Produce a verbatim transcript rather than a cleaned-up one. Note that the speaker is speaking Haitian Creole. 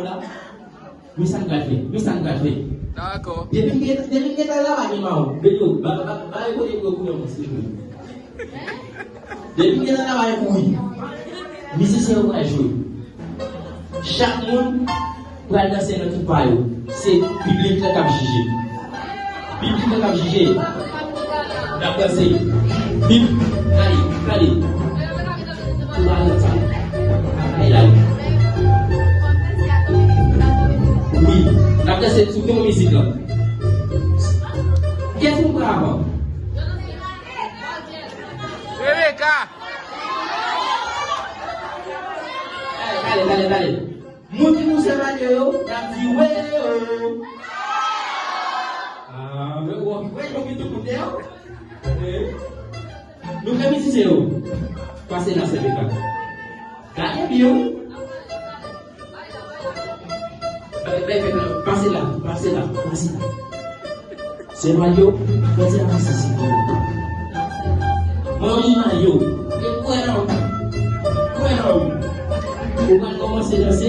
la. Men sa n pral fè. Men sa n pral fè. Dakò. Depi m gen, depi m gen tan la, pa gen mawon. Beto, ba, ba, ba, ba, kote m gen koulè mwen, silvouplè. Depi m gen tan la, pa gen kouri. Mizisyen yo pral jwe. Chak moun pral danse nan tout pa yo. Se piblik la k ap jije. Piblik la k ap jije. N ap danse. Pib-, ale, ale. Tou a lòt sa. Ale, ale. Wi. N ap danse sou ton mizik la. Kiyès moun pran avan? Rebecca! Ale, ale, ale, ale. Moun ki pouse manyo yo, n ap di, "Weo!" Ah, wè, wè, wè, yo ki tout moun deyò. Eh. Nou fè mizisyen yo. Pase la, Rebecca. Gade byen, wi. Bay, bay, bay, bay, pase la, pase la, pase la. Se manyo, pase la, pase la. Manmi manyo, e kwè nan ou, kwè nan ou. Ou pral kòmanse danse.